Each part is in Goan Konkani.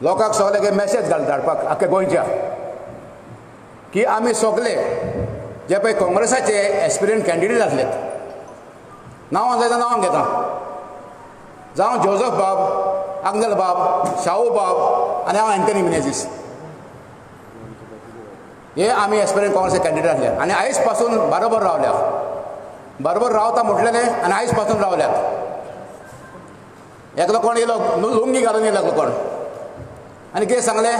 लोकांक सगळ्यांक मॅसेज घाल धाडपाक आख्या गोंयच्या की आमी सगळे जे पळय काँग्रेसाचे एस्पिरंट कॅन्डिडेट आसलेत, नांवां जाय नांवां घेता, जावं जोजफ बाब, आग्नेल बाब, शाहू बाब आनी हांव एंथनी मिनेझीस, हे आमी एस्पिरंट काँग्रेसाचे कॅन्डिडेट आसले आनी आयज पासून बरोबर रावल्या, बरोबर रावता म्हटलेलें आनी आयज पासून रावल्यात. एकलो कोण येयलो लुंगी घालून येयलो एकलो कोण आनी कितें सांगलें,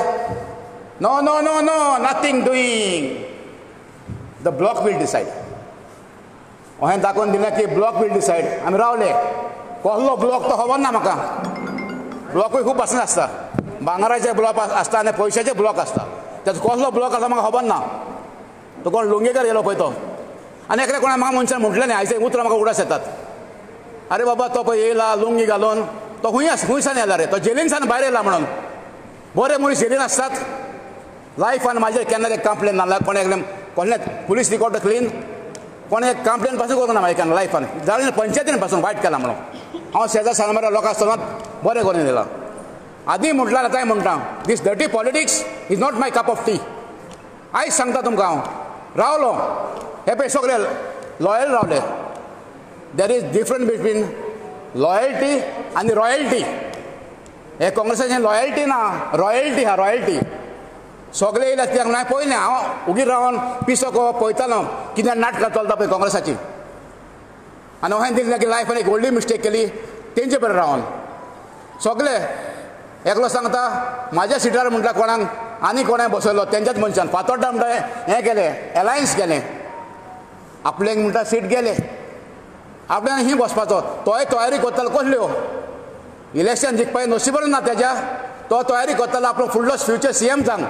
no no no no nothing doing, the block will decide. अहें दाखोवन दिलें की ब्लॉक will decide. आमी रावले. कसलो ब्लॉक तो खबर ना म्हाका. ब्लॉकूय खूब भाशेन आसता, भांगराचे ब्लॉक आसता आनी पयशाचे ब्लॉक आसता. तेजो कसलो ब्लॉक आसा म्हाका खबर ना. तो कोण लुंगेकर येयलो पळय तो आनी एकल्या कोणा म्हाका मनशान म्हटलें न्ही, आयज उतरां म्हाका उडास येतात. अरे बाबा तो पळय येयला लुंगी घालून, तो खूंय खुंयसान येयला रे, तो जेलीनसान भायर येयला म्हणून. बरे मनीस जेलीन आसतात. लायफान म्हाजेर केन्ना एक कंप्लेन ना, कोणें एकलें कोणें पुलीस रिकॉर्ड क्लीन, कोणें एक कंप्लेन पासून करूंक ना म्हाजें केन्ना लायफान. जाल्यार पंचायतीन पासून वायट केला म्हणून हांव शेजार सालमारा लोकां आसतना बरें करून दिलां. आदीं म्हटलां आतांय म्हणटा, this dirty politics is not my cup of tea. आयज सांगता तुमकां हांव रावलो हे पळय सगळे लॉयल रावले. There is difference between loyalty आनी रॉयल्टी. हे काँग्रेसाचें लॉयल्टी ना, रॉयल्टी हा, रॉयल्टी. सगळे येयले कित्याक हांवें पळयलें, हांव उगी रावन पिसो को पळयतालो कितें नाटकां चलता पळय काँग्रेसाची. आनी अशें दिसलें की लायफान एक व्हडली मिस्टेक केली तेंचे बरें रावन. सगळे एकलो सांगता म्हाज्या सिटार म्हणटा कोणाक आनी कोणाक बसयलो तेंच्याच मनशान, फातोड्डा म्हणटा हें केलें, एलायन्स केलें, आपल्याक म्हणटा सीट गेले, आपल्यान ही बसपाचो. तोय तयारी करतालो कसल्यो, इलेक्शन जिखपाचें नशिबच ना तेज्या, तो तयारी करतालो आपलो फुडलो फ्युचर सी एम जावन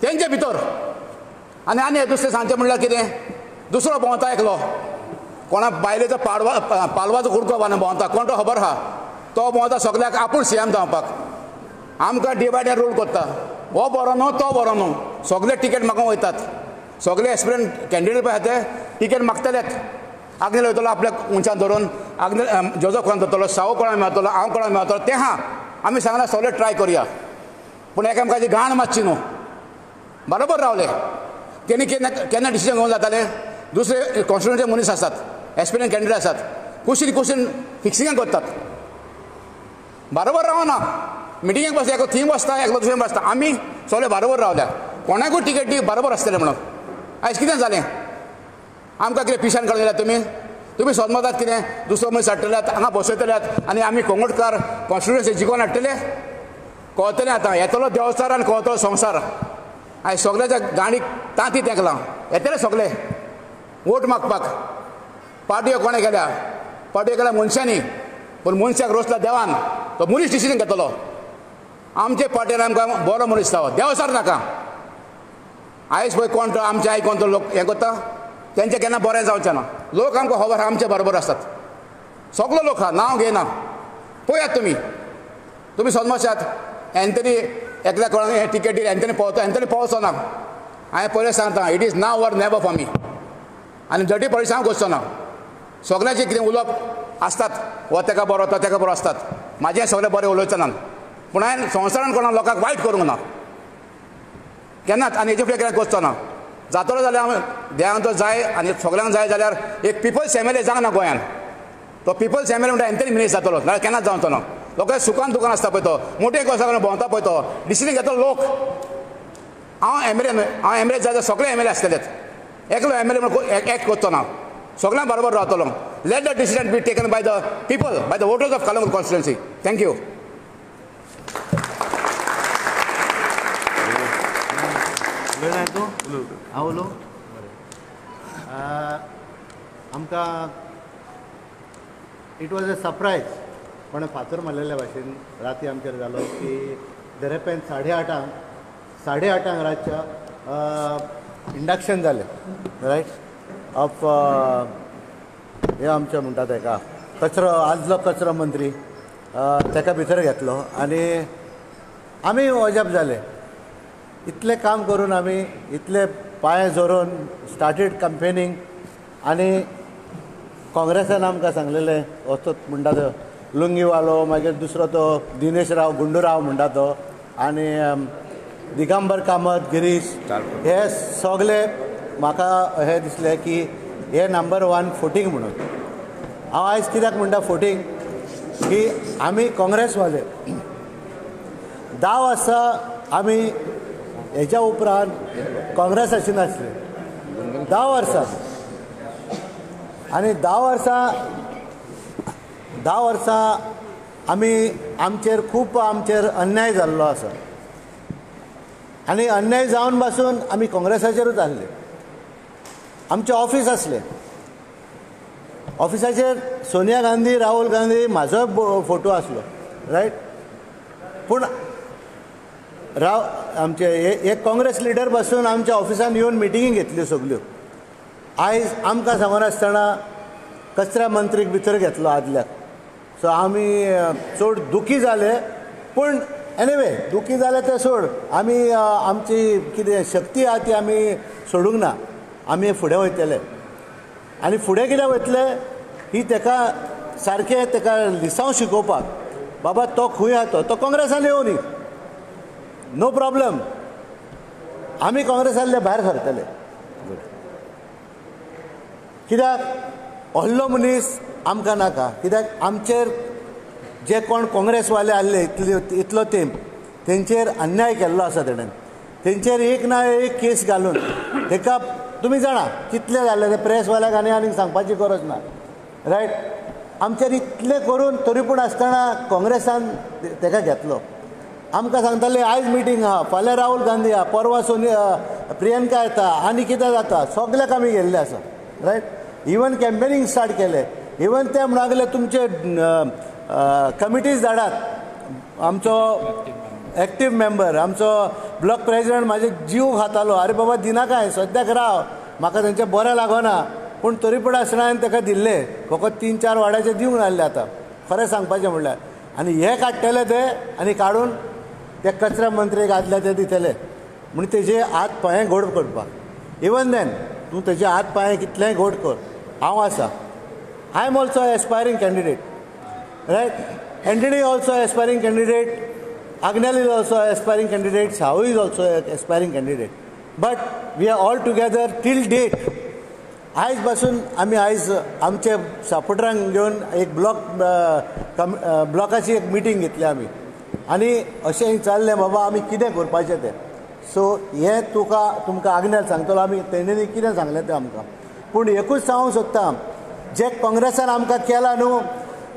तेंचे भितर. आनी आनी दुसरें सांगचें म्हणल्यार कितें, दुसरो भोंवता एकलो कोणा बायलेचो पाडवा पालवाचो कुडको बांदून भोंवता, कोण तो खबर आहा, तो भोंवता सगल्याक आपूण सी एम जावपाक. आमकां डिवायड एंड रूल करता, हो बरो न्हू तो बरो न्हू, सगळे टिकेट मागूंक वयतात, सगळे एस्पिरंट कॅन्डिडेट पळय आहा ते टिकेट मागतलेच. आग्नेल वयतलो आपल्याक मनशान धरून, आग्नेल जोजफ कोणाक धरतलो, सावू कोणाक मेळटलो, हांव कोणाक मेळटलो, तें आहा. आमी सांगलां सगळें ट्राय करुया, पूण एकामेकाची घाण मातशी न्हू. बरोबर रावले. तेणी केन्ना केन्ना डिसिजन घेवन जाताले, दुसरे कॉन्स्टिट्युएन्सीचे मनीस आसात, एस्पिरंट कॅन्डिडेट आसात, कुशीन कुशीन फिक्सिंगां करतात. बरोबर रावना, मिटिंगेक बसता एकलो थंय बसता, एकलो दुसरें बसता. आमी सगळे बरोबर रावल्या, कोणाकूय टिकेट दी बरोबर आसतलें म्हणून. आयज कितें जालें, आमकां कितें पिशान काडून दिल्यात तुमी? तुमी सोदमतात कितें दुसरो मनीस हाडटल्यात हांगा बसयतल्यात आनी आमी कोंगटकार कॉन्स्टिट्युएन्सी जिखोवन हाडटले? कळटलें आतां, येतलो देंवचार आनी कळटलो संवसार. आयज सगळ्याच्या गाणीक तांती तेंकलां, येतले सगळे वोट मागपाक. पार्ट्यो कोणें केल्या? पार्ट्यो केल्या मनशांनी, पूण मनशाक रोसला देवान, तो मनीस डिसिजन घेतलो. आमचे पार्टेर आमकां बरो मनीस जावो, देंवचार नाका. आयज पळय कोण तो आमचे आई कोण तो लोक हें करता, तेंचें केन्ना बरें जावचें ना. लोक आमकां खबर आहा, आमचे बरोबर आसतात सगलो लोक आहा, नांव घेयना. पळयात तुमी, तुमी समजशात एंथनी एकल्या कोणाक टिकेट दिली, एंथनी पावतो, एंथनी पावचो ना. हांवें पयलें सांगता, it is now or never for me. आनी डटी पॉलिटिक्स हांव करचो ना. सगळ्यांचें कितें उलोवप आसतात, हो तेका बरो तो तेका बरो आसतात, म्हाजें सगळें बरें उलोवचें ना. पूण हांवें संवसारान कोणा लोकांक वायट करूंक ना केन्नाच, आनी हेजे फुडें केन्ना करचो ना. जातलो जाल्यार हांव देवान तो जाय आनी सगळ्यांक जाय जाल्यार एक पिपल्स एम एल ए जावंक ना गोंयान. तो पिपल्स एम एल ए म्हणटा एंथनी मिनेझीस जातलो, नाल्यार केन्नाच जावचो ना. लोकांक सुखान दुकान आसता पळय, तो मोटे कसो भोंवता पळय, तो डिसिजन घेतलो लोक. हांव एम एल ए न्हय, हांव एम एल ए जाय जाल्यार सगळे एम एल ए आसतलेच, एकलो एम एल ए म्हणून एक्ट करचो ना, सगळ्यांक बरोबर रावतलो. Let the decision be taken by the people, by the voters of Calangute constituency. Thank you. हांव उलो. आमकां it was a surprise, कोणें फातर मारलेल्या भाशेन राती आमचेर जालो की दरेपेन 8:30 रातच्या इंडक्शन जालें, रायट ऑफ हे आमचें म्हणटा तेका कचरो, आदलो कचरो मंत्री तेका भितर घेतलो आनी आमी अजाप जाले. इतलें काम करून आमी इतले पांय जोरून स्टार्टेड कंपेनींग आनी काँग्रेसान आमकां सांगलेलें वचत म्हणटा तो लुंगीवालो, मागीर दुसरो तो दिनेश राव गुंडूराव म्हणटा तो, आनी दिगंबर कामत, गिरीश, हे सगळे म्हाका हें दिसलें की हे नंबर 1 फोटींग म्हणून. हांव आयज कित्याक म्हणटा फोटींग की आमी काँग्रेसवाले 10 वर्सां आमी हेच्या उपरांत काँग्रेसाची नासले 10 वर्सां, आनी 10 वर्सां आमी आमचेर खूब आमचेर अन्याय जाल्लो आसा आनी अन्याय जावन पासून आमी काँग्रेसाचेरूच आसले. आमचें ऑफीस आसलें, ऑफिसाचेर सोनिया गांधी, राहुल गांधी, म्हाजो फोटो आसलो, रायट. पूण राव आमचे एक काँग्रेस लिडर पासून आमच्या ऑफिसान येवन मिटिंगी घेतल्यो सगल्यो. आयज आमकां सांगून आसतना कचऱ्या मंत्रीक भितर घेतलो आदल्याक. सो आमी चड दुखी जाले, पूण एनिवे दुखी जाले ते सोड, आमी आमची कितें शक्ती आहा ती आमी सोडूंक ना, आमी फुडें वयतले. आनी फुडें कित्याक वयतले ही तेका सारकें तेका लिसांव शिकोवपाक, बाबा तो खंय आहा तो काँग्रेसान येवनी, नो प्रॉब्लम, आमी काँग्रेसांतले भायर सरतले. कित्याक व्हडलो मनीस आमकां नाका, कित्याक आमचेर जे कोण काँग्रेसवाले आसले इतलो तेंप तेंचेर अन्याय केल्लो आसा तेणेन, तेंचेर एक ना एक केस घालून तेका तुमी जाणा कितले जाले ते प्रेसवाल्याक आनी आनीक सांगपाची गरज ना, रायट. आमचेर इतलें करून तरी पूण आसतना काँग्रेसान तेका घेतलो. आमकां सांगताले आयज मिटींग आहा, फाल्यां राहुल गांधी आहा, परवां सोनिया प्रियंका येता आनी कितें जाता, सगल्याक आमी गेल्ले आसा, रायट. इवन कॅम्पेनींग स्टार्ट केलें, इवन ते म्हणूंक लागले तुमचे कमिटीज धाडात, आमचो एक्टीव मेंबर आमचो ब्लॉक प्रेजिडेंट म्हाजे जीव खातालो, अरे बाबा दिनाकाय सद्याक राव, म्हाका तेंचें बरें लागना, पूण तरी पूण आसतना हांवें ताका दिल्ले फकत 3-4 वाड्याचे दिवंक नासले. आतां खरें सांगपाचें म्हणल्यार आनी हे काडटले ते आनी काडून ते कचऱ्या मंत्रीक आदले ते दितले म्हूण तेजे हात पांय गोड करपाक. इवन then तूं तेजे हात पांय कितलेय गोड कर, हांव आसा, I am also aspiring candidate, right. Antony also aspiring candidate, Agnel is also aspiring candidate, Sahu is also aspiring candidate, but we are all together till date. आयज पासून आमी आयज आमचे सपोर्टरांक घेवन एक ब्लॉक ब्लॉकाची एक मिटींग घेतली आमी, आनी अशें विचारलें बाबा आमी कितें करपाचें तें. सो हें तुका तुमकां आग्नेल सांगतलो आमी तेणें कितें सांगलें तें आमकां. पूण एकूच सांगूंक सोदता, जे काँग्रेसान आमकां केलां न्हू,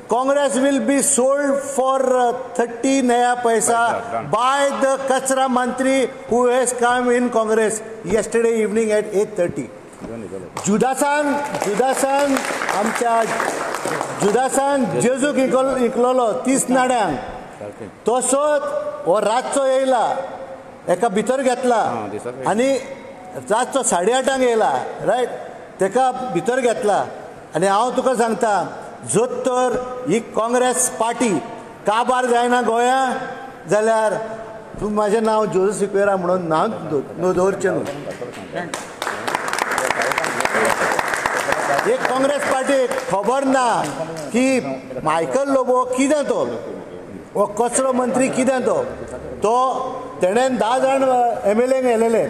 Congress will be sold for 30 naya paisa by the Kachra Mantri who has come in Congress yesterday evening at 8:30. जुदासान आमच्या जुदासान जेजूक इकलोलो 30 नाण्यांक, तसोच हो रातचो येयला, एका भितर घेतला आनी रातचो 8:30 येयला, रायट, तेका भितर घेतला. आनी हांव तुका सांगता, जर तर ही काँग्रेस पार्टी काबार जायना गोंया जाल्यार तूं म्हाजें नांव जोजू सिक्वेरा म्हणून नांव न्हू दवरचें न्हू. एक काँग्रेस पार्टीक खबर ना की मायकल लोबो कितें तो, हो कचरो मंत्री कितें तो, तो तेणेन 10 जाण MLA गेलेले,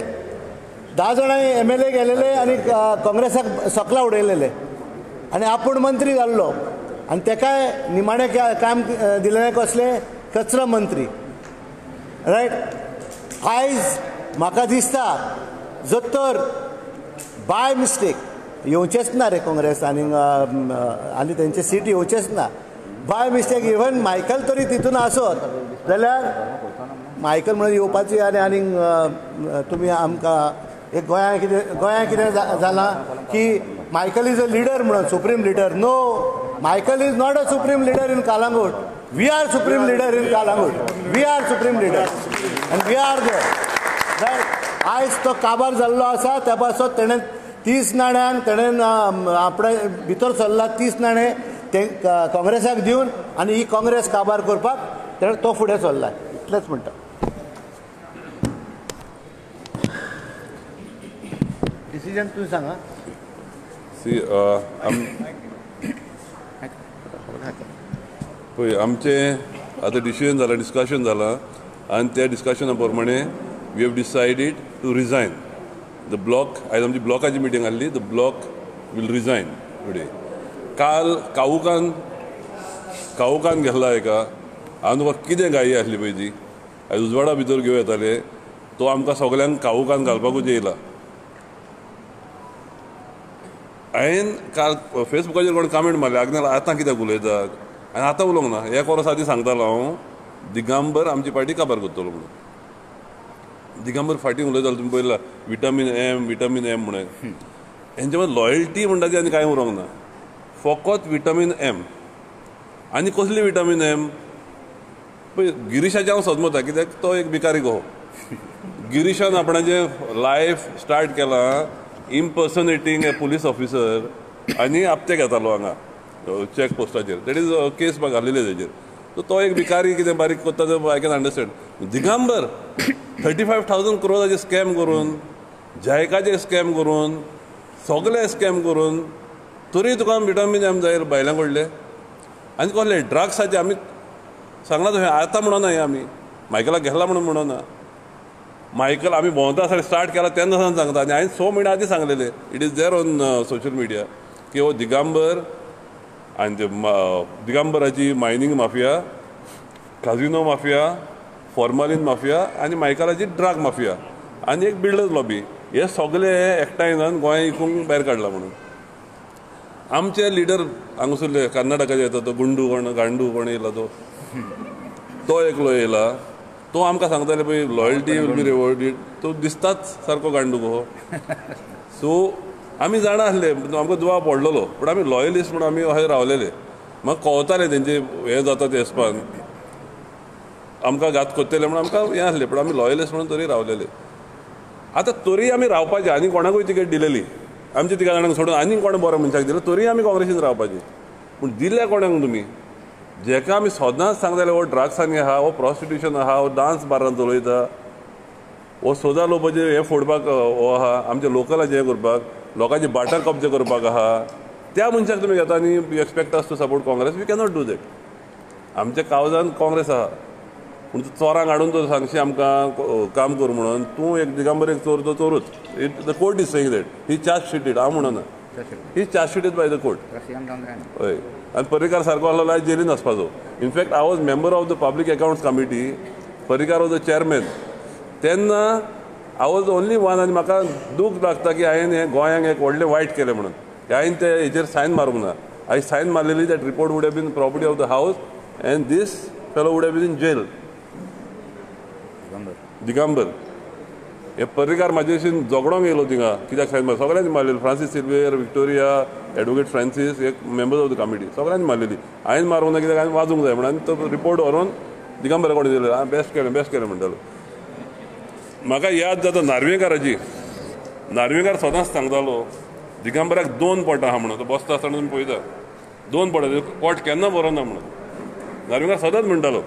10 जाणां MLA गेलेले आनी काँग्रेसाक सकला उडयलेले आनी आपूण मंत्री जाल्लो, आनी तेकाय निमाणें काम दिलें कसलें, कचरो मंत्री, रायट. आयज म्हाका दिसता जर तर बाय मिस्टेक येवचेंच ना रे काँग्रेस आनी आनी तेंचे सीट येवचेंच ना, बाय मिस्टेक इवन मायकल तरी तितून आसत जाल्यार मायकल म्हणून येवपाची आनी आनीक तुमी आमकां एक गोंयांत कितें, गोंयांत कितें जालां की Michael is a leader म्हणून, supreme leader. No, Michael is not a supreme leader in Calangute, we are supreme leader in Calangute, we are supreme leader and we are the, right. आयज तो काबार जाल्लो आसा, त्या पासत तेणें 30 नाण्यांक तेणें आपणे भितर सरला, 30 नाणें ते काँग्रेसाक दिवन आनी ही काँग्रेस काबार करपाक तेणें तो फुडें सरला, इतलेंच म्हणटा. डिसिजन तूं सांगा. See, पळय आमचें आतां डिसिजन जालां, डिस्कशन जालां आनी त्या डिस्कशना प्रमाणे we have decided to resign the block. आयज आमची ब्लॉकाची मिटींग आसली, the block will resign today. काल कावूकान घेतला एका, हांवें तुका कितें गायी आसली पळय ती आयज उजवाडा भितर घेवं येताले, तो आमकां सगल्यांक कावूकान घालपाकूच येयला. हांवें काल फेसबुकाचेर कोण कमेंट मारले, आग्नेल आतां कित्याक उलयतात? आनी आतां उलोवंक ना, एक वर्स आदीं सांगतालो हांव दिगंबर आमची पार्टी काबार करतलो म्हणून. दिगंबर फाटीं उलयतालो, तुमी पळयला विटामीन एम विटामीन एम म्हणून. हेंचे मदीं लॉयल्टी म्हणटा ती आनी कांय उरोंक ना, फकत विटामीन एम. आनी कसली विटामीन एम? पळय गिरीशाचें हांव सदमता, कित्याक तो एक भिकारी कहो. गिरीशान आपणाचें लायफ स्टार्ट केलां इम्पर्सनेटींग ए पुलीस ऑफिसर आनी आपते घेतालो हांगा चॅक पोस्टाचेर, that is case घालिल्ले तेजेर. सो तो एक भिकारी कितें बारीक करता तो I can understand. Digambar 35,000 क्रोराचे scam करून, जायकाचे स्कॅम करून, सगळे स्कॅम करून तरी तुका विटामीन एम जाय बायलां कडले. आनी कसले ड्रग्साचे आमी सांगलां तुवें, आतां म्हणोना हें आमी मायकलाक घेतला म्हणून म्हणोना, मायकल आमी भोंवता आसतना स्टार्ट केला तेन्ना सावन सांगता. आनी हांवें 6 म्हयने आदीं सांगलेलें, it is there on social media की हो दिगंबर आनी ते दिगंबराची mining mafia, casino mafia, formalin mafia आनी मायकलाची ड्रग माफिया आनी एक बिल्डर्स लॉबी, हे सगळे एकठांय जावन गोंय विकूंक भायर काडला म्हणून. आमचे लिडर हांगासरले कर्नाटकाचे येता तो गुंडू कोण गांडू कोण येयला तो एकलो येयला, तो आमकां सांगताले पळय लॉयल्टी will be rewarded, तो दिसताच सारको गांडू कहो. सो आमी जाणा आसले आमकां दुबाव पडलेलो, पूण आमी लॉयलिस्ट म्हणून आमी अशें रावलेले. म्हाका कळतालें तेंचे हें जाता ते हिसपान आमकां घात करतले म्हणून आमकां हें आसलें, पूण आमी लॉयलिस्ट म्हणून तरी रावलेले. आतां तरी आमी रावपाचें, आनी कोणाकूय तिकेट दिलेली आमच्या तिगा जाणांक सोडून आनी कोण बरो मनशाक दिलो तरी आमी काँग्रेसीन रावपाचें. पूण दिल्या कोणाक तुमी? जेका आमी सदांच सांगताले हो ड्रग्सांनी आहा, हो प्रोस्टिट्युशन आहा, हो डांस बारान चलयता, हो सोदा लोपाचें हें फोडपाक हो आहा, आमच्या लोकलाचें हें करपाक, लोकांची बाटां कब्जा करपाक आहा, त्या मनशाक तुमी घेता आनी you expect us to support Congress? We cannot do that. आमच्या कावजान काँग्रेस आहा, पूण तूं चोरांक हाडून तो सांगशी आमकां काम कर म्हणून, तूं एक दिगंबर एक चोर, तो चोरूच. It the court is saying that he charge sheeted, हांव म्हणना, he charge sheeted by the court. हय, आनी पर्रीकार सारको आसलो जाल्यार जेलीन वचपाचो. In fact I was member of the public accounts committee, Parrikar was the chairman तेन्ना, I was the only one. आनी म्हाका दूख लागता की हांवें हें गोंयांक एक व्हडलें वायट केलें म्हणून, हांवें ते हेचेर सायन मारूंक ना. हांवें सायन मारलेली that report would have been property of the house and this fellow would have been in jail. Digambar हे पर्रीकार म्हाजे झगडोंक येयलो थिंगा, कित्याक सायन मार, सगळ्यांनी मारलेली, Francis Silveira, Victoria, advocate Francis, एक मेंबर्स ऑफ the committee, सगळ्यांनी मारलेली. हांवें मारूंक ना कित्याक हांवें वाजूंक जाय म्हणून. आनी तो रिपोर्ट व्हरून दिगंबरा कडेन दिलो, हांवें बेस्ट केलें बेस्ट केलें म्हणटालो. म्हाका याद जाता नार्वेकाराची, नार्वेकार सदांच सांगतालो दिगंबराक 2 पोटां आहा म्हणून, तो बसता आसतना तुमी पळयता 2 पोटां, पोट केन्ना बरो ना म्हणून नार्वेकार सदांच म्हणटालो.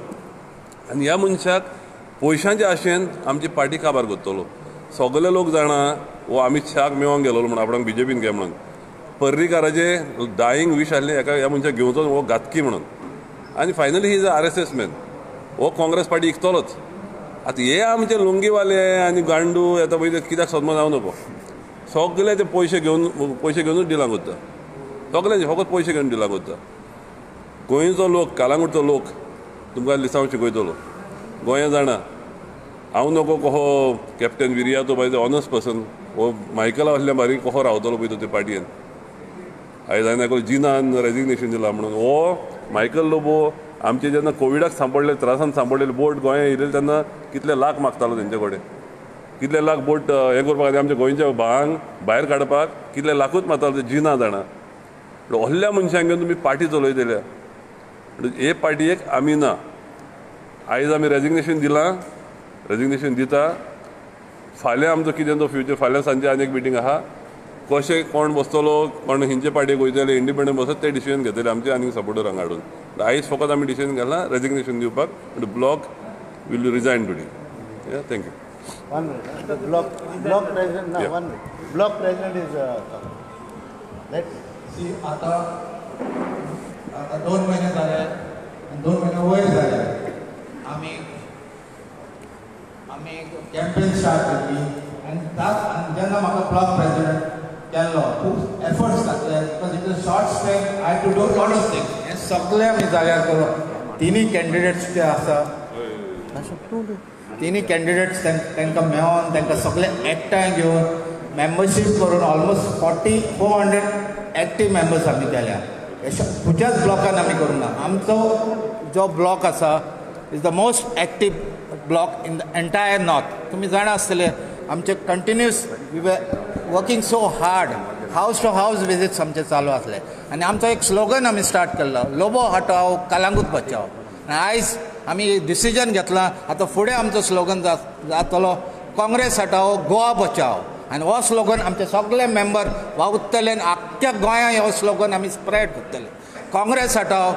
आनी ह्या मनशाक पयशांचे आशेन आमची पार्टी काबार करतलो. सगळे लोक जाणा हो अमित शाहाक मेळोंक गेलोलो म्हणून, आपणाक बीजेपीन घे म्हणून. पर्रीकाराचे डायींग वीश आसलें हेका ह्या मनशाक घेवचो हो घातकी म्हणून. आनी finally he is a RSS man, हो काँग्रेस पार्टी इकतलोच. आतां हे आमचे लुंगीवाले आनी गांडू येता पळय कित्याक सदमो जावं नको, सगळे ते पयशे घेवन पयशे घेवनूच डिलां करता, सगळे फकत पयशे घेवन डिलां करता. गोंयचो लोक, कालांगूटचो लोक तुमकां लिसांव शिकयतलो, गोंया जाणा. हांव नको कहो कॅप्टन विरियातो पळय ऑनस्ट पर्सन, हो मायकला असल्या बारीक कहो रावतलो पळय तो ते पार्टयेन. आयज हांवें आयकलो जिनान रेजिग्नेशन दिलां म्हणून. हो मायकल लोबो आमचे जेन्ना कोविडाक सांपडले, त्रासान सांपडलेले, बोट गोंया येयलेले तेन्ना कितले लाख मागतालो तेंचे कडेन, कितले लाख बोट हें करपाक खातीर आमच्या गोंयच्या भांग भायर काडपाक कितले लाखूच मागतालो ते जिना जाणा. असल्या मनशांक घेवन तुमी पार्टी चलयतले, हे पार्टयेक आमी ना. आयज आमी रेजिग्नेशन दिलां, रेजिग्नेशन दिता, फाल्यां आमचो कितें तो फ्युचर, फाल्यां सांजे आनी एक मिटींग आहा, कशें कोण बसतलो, कोण हिंचे पार्टयेक वयतले, इंडिपेंडंट बसत ते डिसिजन घेतले आमचे आनी सपोर्टरांक हाडून. आयज फकत आमी डिसिजन घेतला रेजिग्नेशन दिवपाक. Block will resign today. Thank you. One minute. The block president, no, yeah. 1 minute. Block president is let see. आता 2 महिने झाले आनी 2 म्हयने वयर जाले. आमी आमी कॅम्पेन स्टार्ट केली आनी आनी जेन्ना म्हाका ब्लॉक प्रेसिडेंट केल्लो खूब एफर्ट्स घातले because it is short span I to do lot of things. हें सगळें आमी जाग्यार करून तिनूय कॅन्डिडेट्स जे आसा तिनूय कॅन्डिडेट्स तांकां मेळोन तांकां सगळे एकठांय घेवन मेंबरशीप करून ऑलमोस्ट 4400 एक्टीव मेंबर्स आमी केल्या. खंयच्याच ब्लॉकान आमी करूंक ना. आमचो जो ब्लॉक आसा is the most active block in the entire north. तुमी जाणा आसतले आमचे continuous we were working so hard, house to house visits आमचे चालू आसले आनी आमचो एक स्लोगन आमी स्टार्ट केल्लो, लोबो हटाव कलांगूट बचाव. आनी आयज आमी डिसिजन घेतलां, आतां फुडें आमचो स्लोगन जातलो काँग्रेस हटाव गोवा बचाव. आनी हो स्लोगन आमचे सगळे मेंबर वावुरतले आनी आख्ख्या गोंयांत हो स्लोगन आमी स्प्रेड करतले, काँग्रेस हटाव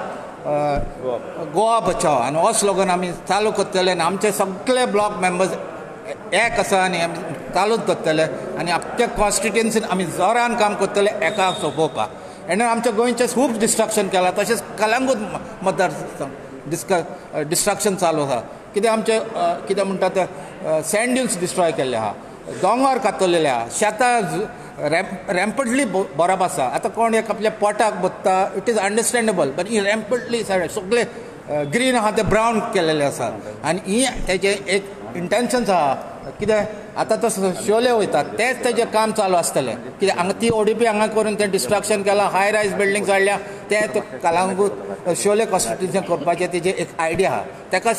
गोवा बचाव. आनी हो स्लोगन आमी चालू करतले आनी आमचे सगळे ब्लॉक मेंबर्स एक आसा आनी आमी चालूच दवरतले आनी आख्ख्या कॉन्स्टिट्युएन्सीन आमी जोरान काम करतले एका सोंपोवपाक. आनी आमच्या गोंयचें खूब डिस्ट्रक्शन केलां, तशेंच कलांगूट मतदार डिस्ट्रक्शन चालू आसा. कितें आमचें कितें म्हणटा तें सँड ड्युन्स डिस्ट्रॉय केल्ले आहा, दोंगर कातरलेले आहा, शेतां रॅम्पडली बरोप आसा. आतां कोण एक आपल्या पोटाक बदता, it is understandable, but he रॅम्पडली सगळे ग्रीन आहा ते ब्रावन केलेले आसा. आनी ही तेजें एक इंटेन्शन्स आहा कितें आतां तो शोले वयता तेंच तेजें काम चालू आसतलें. कित्याक हांगा ती ओडीपी हांगा करून तें डिस्ट्रक्शन केलां, हाय रायज बिल्डिंग्स हाडल्या, तें कलांगूट शोले कॉन्स्टिट्युशन करपाचें तेजी एक आयडिया आहा. ताका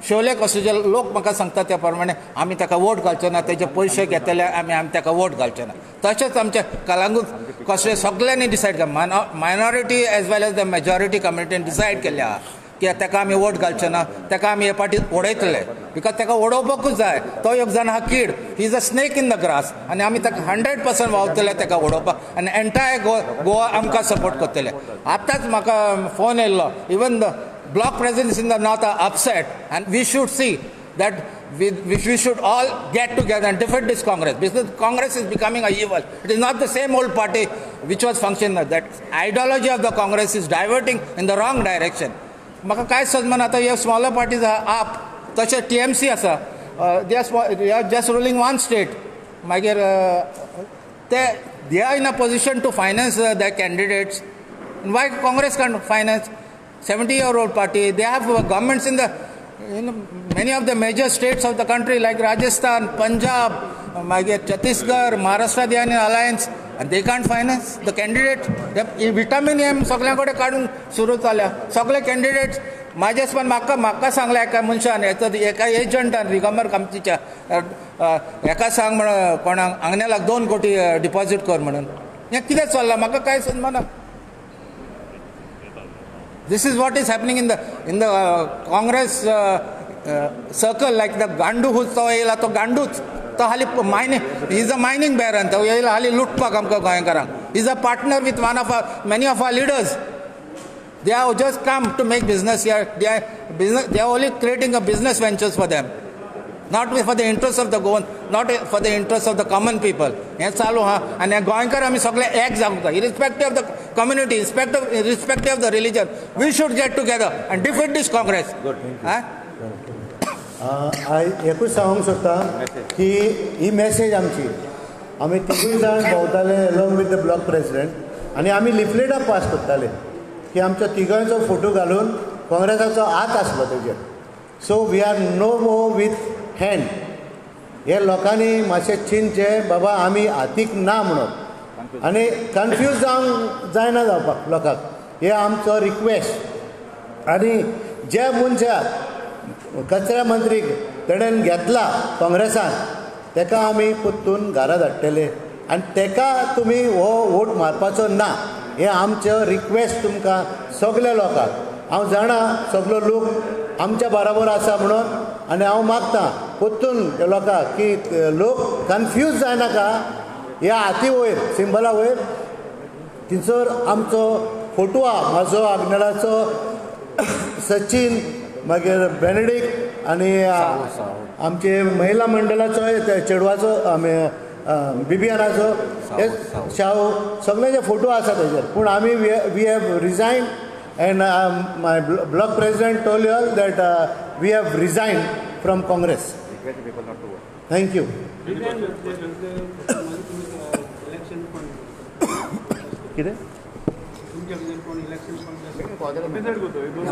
शोले कॉन्स्टिट्युशन लोक म्हाका सांगता त्या प्रमाणे आमी ताका वोट घालचे ना, तेजे पयशे घेतले आमी आमी ताका वोट घालचे ना. तशेंच आमच्या कलांगूट कॉन्स्टिट्युशन सगळ्यांनी डिसायड केला, minority as well as the majority कम्युनिटीन decide केल्लें आहा की ताका आमी वोट घालचे ना, ताका आमी हे पाटी उडयतले, because ताका उडोवपाकूच जाय. तो एक जाण आहा कीड, he is a snake in the grass आनी आमी ताका 100% वावतले ताका उडोवपाक आनी एंटायर गोवा आमकां सपोर्ट करतले. आतांच म्हाका फोन येयल्लो, even the block presidents in the north are upset and we should see that we should all get together and defeat this Congress, because Congress is becoming a evil. It is not the same old party which was functioning. That ideology of the Congress is diverting in the wrong direction. म्हाका कांयच समजना आतां ह्यो स्मॉलर पार्टीज आहा, आप तशें TMC आसा, they are just ruling one state. मागीर ते they are in a position to finance the candidates. Why Congress can't finance? 70-year-old party, they have governments in the many of the major states of the country like Rajasthan, Punjab, Chhattisgarh, Maharashtra, they are in alliance and they can't finance the candidate. Vitamin M सगळ्यां कडेन काडून सुरू जाल्या सगळे कॅन्डिडेट्स. म्हाजेच पण म्हाका म्हाका सांगलें एका मनशान, एका एजंटान रिगमर कामतीच्या एका सांग म्हणून कोणाक आंगनेलाक 2 कोटी डिपॉझीट कर म्हणून. हें कितें चल्लां म्हाका कांय समजना. This is what is happening in the Congress circle, like the Gandu who तो येयला तो गांडूच, तो हाली mining, he is a mining baron, तो येयला हाली लुटपाक आमकां गोंयकारांक. He is a partner with one of our many of our leaders. They have just come to make business here. They are business, they are only creating a business ventures for them, not for the interest of the Goan, not for the interest of the common people. हें चालू आहा आनी गोंयकार आमी सगळे एक जावंक जाय, irrespective of the community, irrespective of the religion, we should get together and defeat this Congress. एकूच सांगूंक सोदता की ही मॅसेज आमची, आमी तिगूय जाण भोंवताले along with the block president आनी आमी लिफलेटां पास करताले की आमच्या तिगांचो फोटो घालून काँग्रेसाचो हात आसलो तेजेर. So we are no more with hand. हे लोकांनी मातशें चिंतचें बाबा आमी हातीक ना म्हणून आनी कन्फ्यूज जावंक जायना जावपाक लोकांक, हे आमचो रिक्वेस्ट. आनी ज्या मनशाक कचऱ्या मंत्रीक तेणेन घेतला काँग्रेसान, तेका आमी परतून घरा धाडटले आनी तेका तुमी हो वोट मारपाचो ना, हे आमचो रिक्वेस्ट तुमकां सगल्या लोकांक. हांव जाणा सगलो लोक आमच्या बराबर आसा म्हणून आनी हांव मागता परतून लोकांक की लोक कन्फ्यूज जायनाका, ह्या हाती वयर सिंबला वयर थंयसर आमचो फोटो आहा, म्हाजो, आग्नेलाचो, सचीन, मागीर बेनेडीक आनी आमचे महिला मंडळाचो चेडवाचो आमी बिबियानाचो, हे शाहू, सगळ्यांचे फोटो आसा तेजेर. पूण आमी we have resign And my block president told you all that we have resigned from Congress. Request people not to vote. Thank you. कितें?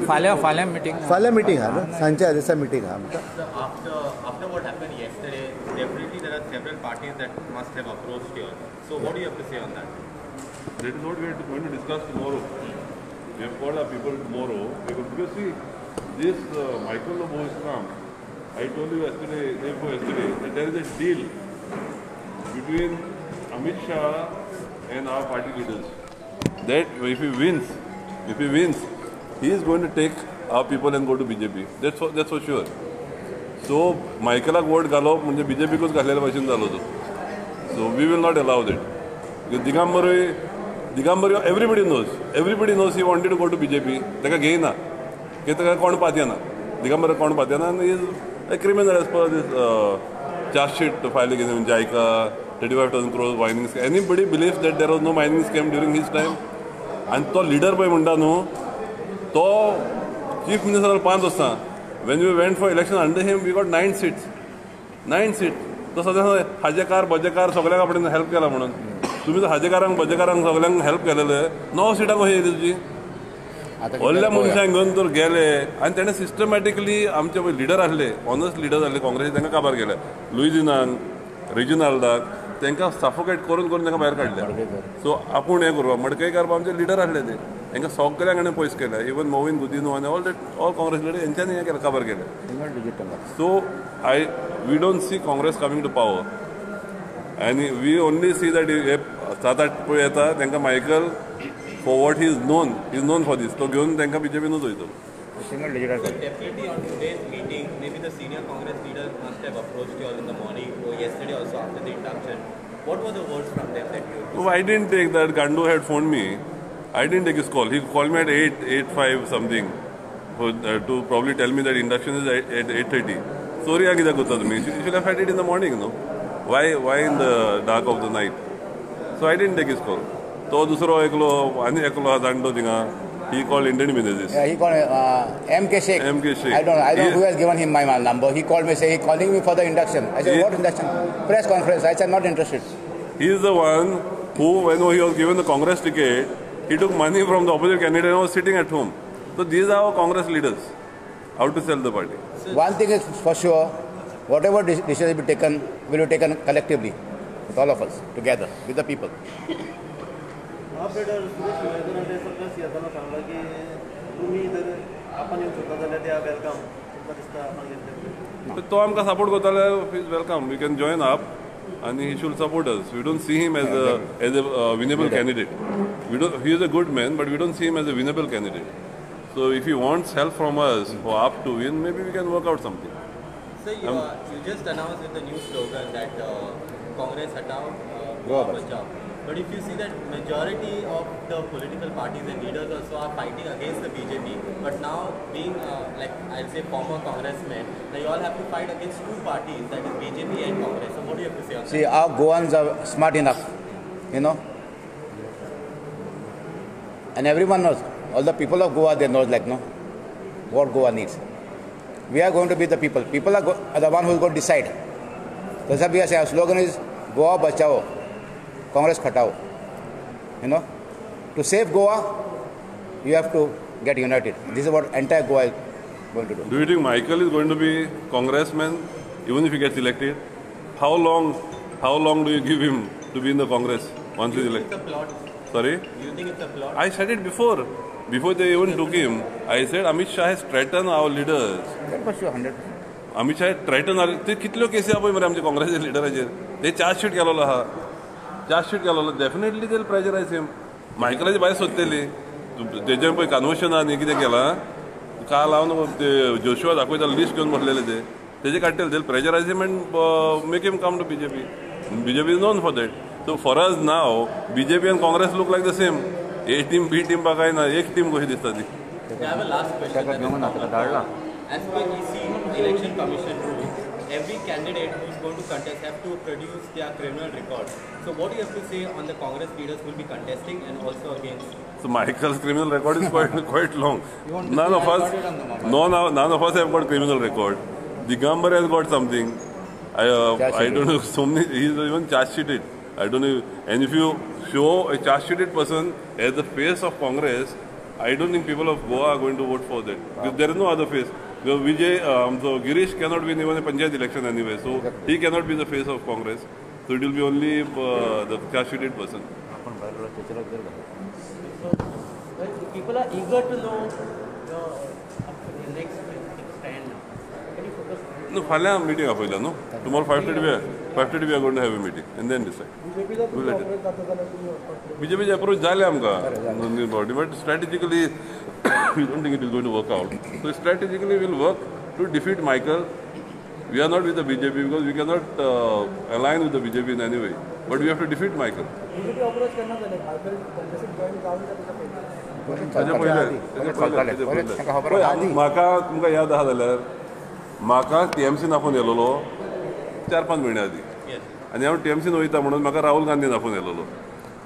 फाल्यां मिटींग. फाल्यां मिटींग आहा न्हू, सांजच्या दिसा मिटींग आहा आमकां. After what happened yesterday, definitely there are several parties that must have approached you. So what do you have to say on that? That is what we are going to discuss tomorrow. We have called our people tomorrow because see, this Michael Lobo has come. I told you yesterday, day before yesterday, that there is a deal between Amit Shah and our party leaders that if he wins, he is going to take our people and go to BJP. That's for sure. So Michaelak vote घालप म्हणजे BJP कूच घातलेल्या भाशेन जालो तो. So we will not allow that. Because Digambar everybody knows he wanted to go to BJP. ताका घेयना, कित्याक ताका कोण पातयेना, दिगंबर कोण पातयेना आनी is a criminal as per this charge sheet file against JICA, 35,000 crores mining scam. Anybody believes that there was no mining scam during his time? आनी तो लिडर पळय म्हणटा न्हू, तो चीफ मिनिस्टर 5 वर्सां. When we went for election under him, we got 9 seats. 9 seats. तो सदां हाजेकार बजेकार सगळ्यांक आपणें हेल्प केला म्हणून. तुमी हाजेकारांक बजेकारांक सगळ्यांक हेल्प केलेले, 9 सिटां कशी येयली तुजी? व्हडल्या मनशांक घेवन तर गेले आनी तेणें सिस्टमॅटिकली आमचे पळय लिडर आसले, ऑनस्ट लिडर आसले काँग्रेसी, तांकां काबार केले. लुइजिनाक, रेजिनाल्डाक, तांकां सफोकेट करून करून तांकां भायर काडले. सो आपूण हें करपाक मडकयकार आमचे लिडर आसले ते, तांकां सगळ्यांक हाणें पयस केले. इवन मोविन गुदिन्हो आनी all that all Congress leader हेंच्यांनी हें केलें, काबार केलें. So we don't see Congress coming to power आनी we only see that हे 7-8 पळय येता तांकां Michael for what he is known for this, तो घेवन तांकां बीजेपीनूच वयतलो. Single digit. So definitely on today's meeting, maybe the senior Congress leaders must have approached you all in the morning or yesterday also after the induction. What were the words from them that you? Oh, I didn't take that. Gandu had phoned me. I didn't take his call. He called me at 8:05 something to probably tell me that induction is at 8:30. Sorry, I कित्याक करता तुमी? You should have had it in the morning, no? Why in the dark of the night? So I didn't take his call. तो दुसरो एकलो आनी एकलो जाणटो थिंगा. He called Indian Menezes. Yeah, he called M.K. Sheikh. M.K. Sheikh. I don't know who has given him my number. He called me, say he calling me for the induction. I said, what induction? Press conference. I said, not interested. He is the one who, when he was given the Congress ticket, he took money from the opposite candidate and was sitting at home. So these are our Congress leaders. How to sell the party. One thing is for sure, whatever decision will be taken collectively, with all of us, together, with the people. तो आमकां सपोर्ट करता जाल्यार is welcome. We can join up and he should support us. We don't see him as a winnable candidate. He is a good man, but we don't see him as a winnable candidate. So if he wants help from us for AAP to win, maybe we can work out something. So you just announced with the new slogan that Congress Hatao, Goa Bachao. But if you see that majority of the political parties and leaders also are fighting against the BJP, but now being like I'll say former congressmen, now you all have to fight against two parties, that is BJP and Congress. So what do you have to say on that? See, our Goans are smart enough, you know, and everyone knows, all the people of Goa, they know like, no, what Goa needs. We are going to be the people. People are the one who is going to decide. That's why we are saying our slogan is Goa Bachao, Congress Khatao. You know, to save Goa, you have to get united. This is what entire Goa is going to do. Do you think Michael is going to be congressman, even if he gets elected? How long do you give him to be in the Congress once he's elected? It's a plot. Sorry? Do you think it's a plot? I said it before. Before they even took him, I said Amit Shah has threatened our leaders. That was sure, 100%. Amit Shah has threatened our... ते कितल्यो केसी आहा पळय मरे आमचे काँग्रेसचे लिडराचेर. ते चार्जशीट केलेलो आहा. चार्जशीट केलेलो, डेफिनेटली ते प्रेशरायज हिम. मायकलाची भायर सोदतली तेजें पळय कन्वर्शन आहा न्ही कितें केलां काल हांव ते जोशुआ दाखयता लिस्ट घेवन बसलेले ते तेजे काडटले. ते pressurise him and make him come to BJP. BJP is known for that. So for us now BJP and Congress look like the same. A team B team काय ना, एक टीम कशी दिसता ती. As per EC, Election Commission rules, Every candidate who is going to contest have to produce their criminal record. So what do you have to say on the Congress leaders who will be contesting and also against? So Michael's criminal record is quite long. None of us, none of us have got criminal record. Digambar has got something. I don't know, so many, he is even charge sheeted. I don't know. And if you show a charge sheeted person as the face of Congress, I don't think people of Goa are going to vote for that. Because there is no other face. Because Vijay, so Girish cannot win even a panchayat election anyway, so he cannot be the face of Congress. So it will be only the charge-sheeted person. So, well, people are eager to know the next stand now. Can you focus on? No, फाल्यां meeting आपयला no. Tomorrow 5:30 we are going to have a meeting and then decide. BJP approach जाले आमकां but strategically we don't think it is going to work out. So strategically we will work to defeat Michael. We are not with the BJP because we cannot align with the BJP in any way. But we have to defeat Michael. BJP approach करना जाले Michael Congress join जावन ताच्या पयलें म्हाका तुमकां याद आसा जाल्यार म्हाका टीएमसीन आफोवन येयलेलो 4-5 म्हयन्या आदीं आनी हांव टीएमसीन वयता म्हणून म्हाका राहुल गांधीन आफोवन येयलेलो.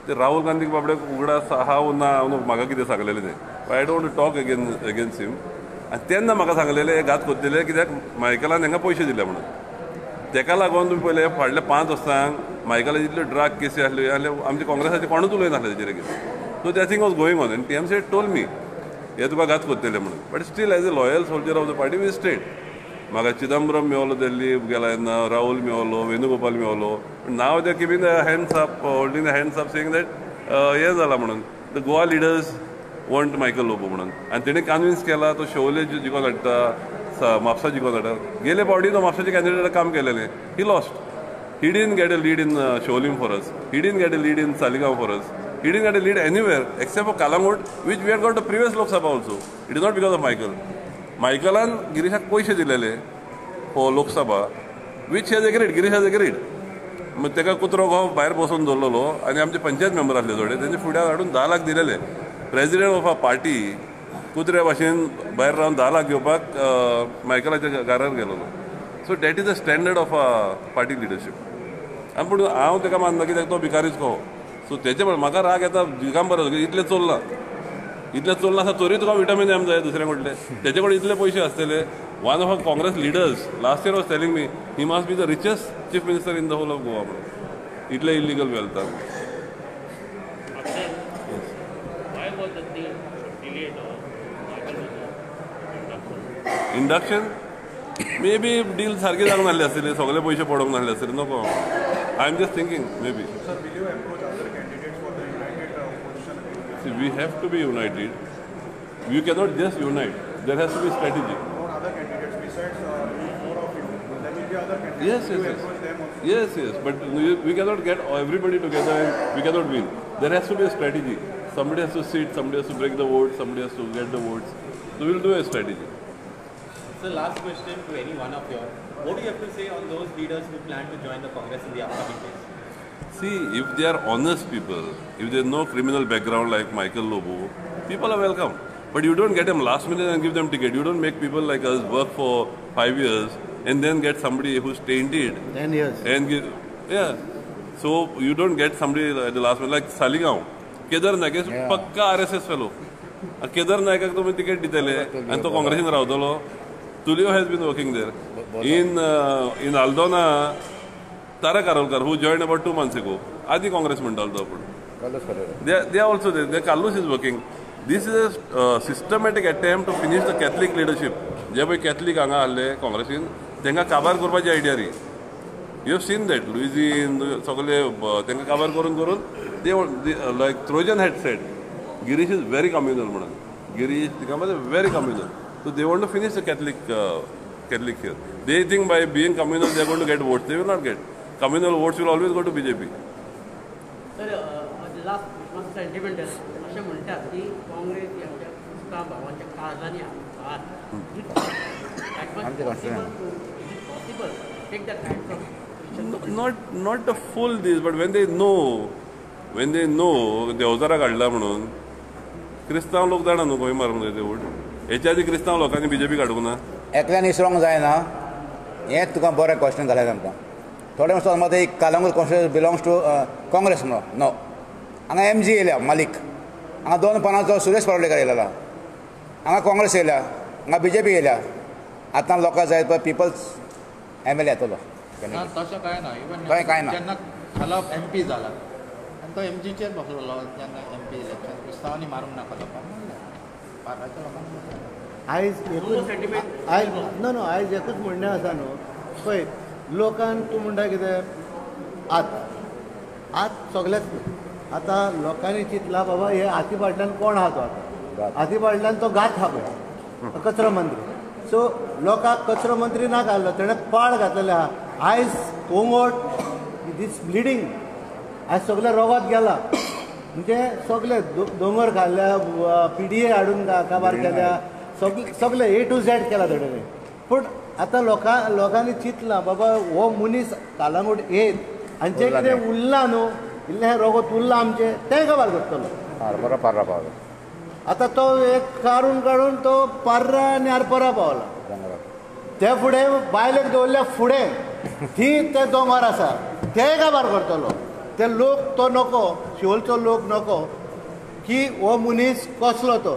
ते राहुल गांधीक बाबड्याक उगडास आहा ना म्हाका कितें सांगलेलें तें. I don't want to talk against him. आनी तेन्ना म्हाका सांगलेलें हे घात कोत्तले कित्याक मायकलान हांकां पयशे दिले म्हणून. तेका लागून तुमी पळयलें फाटल्या 5 वर्सांक मायकला जितल्यो ड्रग केसी आसल्यो आसल्यो आमच्या काँग्रेसाचे कोणूच उलयनासले तेजेर कितें. So that thing was going on and TMC told me हे तुका घात कोत्तले म्हणून. But still as a loyal soldier of the party we stayed. म्हाका चिदंबरम मेवलो दिल्ली गेला तेन्ना, Rahul मेवलो, Venugopal मेवलो. Now they keeping the hands up, holding the hands up saying that हें जालां म्हणून the Goa leaders want Michael Lobo म्हणून. आनी तेणें कन्विन्स केला तो शोले जिखोन हाडटा, म्हापसा जिखोन हाडटा. गेले फावटी तो म्हापसाच्या कॅन्डिडेटाक काम केलेलें. He lost. He didn't get a lead in Siolim for us. He didn't get a lead in Saligao for us. He didn't get a lead anywhere except for Calangute, which we had got the previous Lok Sabha also. It is not because of Michael. मायकलान गिरीशाक पयशे दिलेले for Lok Sabha, which has agreed. Girish has agreed. मग तेका कुत्रो घो भायर बसोवन दवरलेलो आनी आमचे पंचायत मेंबर आसले थोडे तेंचे फुड्यार हाडून 10 लाख दिलेले. प्रेसिडेंट ऑफ अ पार्टी कुत्र्या भाशेन भायर रावन 10 लाख घेवपाक मायकलाच्या घरार गेलोलो. So that is the standard of a party leadership. आनी पूण हांव तेका मानना कित्याक तो भिकारीच कहो. सो तेचे म्हाका राग येता दिगंबराचो इतलें चोरलां, इतलें चोरलां आसा तरी तुका विटामीन एम जाय दुसऱ्या कडले. तेचे कडेन इतले पयशे आसतले. One of our Congress leaders last year was telling me he must be the richest chief minister in the whole of Goa म्हणून. इतले illegal wealth. Induction may be deal सारकी जावंक नासली आसतली, सगळे पयशे पडोवंक नासले आसतले. नको, I am just thinking may be. We have to be united. You cannot just unite. There has to be strategy. What other candidates besides four of you? There will be other candidates. Yes, yes, yes. Yes, yes. But we cannot get everybody together and we cannot win. There has to be a strategy. Somebody has to sit, somebody has to break the votes, somebody has to get the votes. So we'll do a strategy. So last question to any one of you. What do you have to say on those leaders who plan to join the Congress in the upcoming days? See, if they are honest people, if there is no criminal background like Michael Lobo, people are welcome. But you don't get them last minute and give them ticket. You don't make people like us work for 5 years and then get somebody who's tainted. 10 years. And give, yeah. So you don't get somebody at the last minute like Saligao. Kedar Naik is pakka RSS fellow. Kedar Naik तुमी ticket दितले आनी तो काँग्रेसीन रावतलो. Tulio has been working there. In Aldona, Tarak Arolkar, who joined about 2 months ago, Adi Congress म्हणटालो तो आपूण. They are also there. Carlos is working. This is a systematic attempt to finish the Catholic leadership. जे पळय कॅथलीक हांगा आहले काँग्रेसीन तांकां काबार करपाची idea री. You have seen that Luizinho सगळे तांकां काबार करून करून they like Trojan had said Girish is very communal म्हणून. Girish Digambar very communal. So they want to finish the Catholic here. They think by being communal they are going to get votes. They will not get. Communal votes will always go to BJP. Sir, last sentimental. अशें म्हणटात की काँग्रेस ही आमच्या क्रिस्तांव भावांच्या काळजांनी आहात. Possible take that hands off. Not the full this, but when they know देवचारा काडला म्हणून क्रिस्तांव लोक जाणा न्हू खंय मारूंक जाय ते वोट. हेच्या आदी क्रिस्तांव लोकांनी बीजेपी काडूंक ना. एकल्यान इसरोंक जायना, हें तुका बरें क्वेश्चन घालें आमकां. थोडे म्हणटा मत एक Calangute constituency belongs to Congress म्हणून. नो, हांगा एम जी येयल्या मालीक, हांगा 2 पानांचो सुरेश पारोलेकर येयलेलो, हांगा काँग्रेस येयल्या, हांगा बी जे पी येयल्या. आतां लोकां जाय पळय पिपल्स एम एल ए येतलो. तशें कांय ना. इवन तशें कांय ना. जेन्ना खलप एम पी जाला आनी तो एम जीचेर बसलेलो जेन्ना एम पी इलेक्शन क्रिस्तांवांनी मारूंक नाका लोकांक म्हणलें, पार्राच्या लोकांक. आयज एकूच आयज नो नो आयज एकूच म्हणणें आसा न्हू, पळय लोकान तूं म्हणटा कितें आत आत सगळेच आतां लोकांनी चिंतला बाबा हे हाती फाटल्यान कोण आहा तो, आतां हाती फाटल्यान तो घात आहा पळय कचरो मंत्री. सो लोकांक कचरो मंत्री ना घाल्लो, तेणें पाळ घातलेलें आहा. आयज कोंगोट दीस ब्लिडींग, आयज सगळें रोगत गेला, म्हणजे सगळे दोंगर घाल्ल्या, पी डी ए हाडून काबार केल्या, सगळे सगळे ए टू झॅड केला तेणें. पूण आतां लोकांनी चिंतलां बाबा हो मनीस कालांगूट येत आनी जें कितें उरलां न्हू, इल्लें हें रोगत उरलां आमचें तें काबार करतलो. पार्रा पावलो आतां तो एक काडून काडून तो पार्रा आनी आरपोरा पावला. ते फुडें बायलेक दवरल्या फुडें ती ते दोंगर आसा ते काबार करतलो. ते लोक तो नको, शिवोलचो लोक नको की हो मनीस कसलो, तो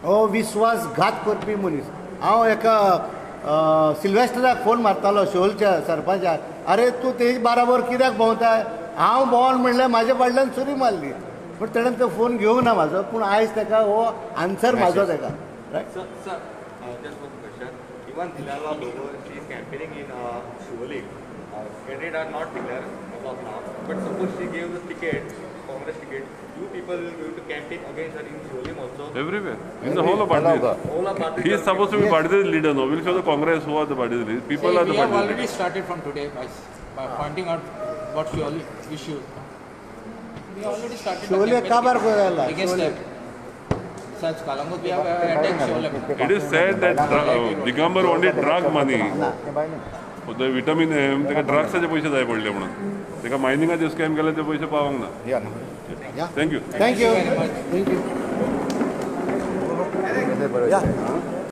हो विस्वासघात करपी मनीस. हांव एका सिल्वेस्टराक फोन मारतालो शिवोलच्या सरपंचाक, अरे तूं तेज बाराबर कित्याक भोंवताय? हांव भोंवन म्हणल्यार म्हाजे फाटल्यान सुरी मारली. पूण तेणें तो फोन घेवंक ना म्हाजो. पूण आयज तेका हो आन्सर म्हाजो तेका. Right sir, just one question. Even Delilah Lobo, she is campaigning in Siolim. Candidate are not declared as of now, but suppose she gave the ticket, Congress ticket, you people will going to campaign against her in Siolim also. Everywhere. In the whole of Bharatiya. Whole of Bharatiya. He is supposed to be Bharatiya leader now. We'll show the Congress who are the Bharatiya leaders. People are the We have Bharatiya already started from today by pointing out what Siolim issues. We already started the Siolim campaign against them. Besides Kalangut, we have attacked Siolim. It is said that Digambar wanted drug money. The vitamin M, ताका ड्रग्साचे पयशे जाय पडले म्हणून ताका मायनिंगाचे स्कॅम केले ते पयशे पावोंक ना. Thank you. Thank you. Thank you.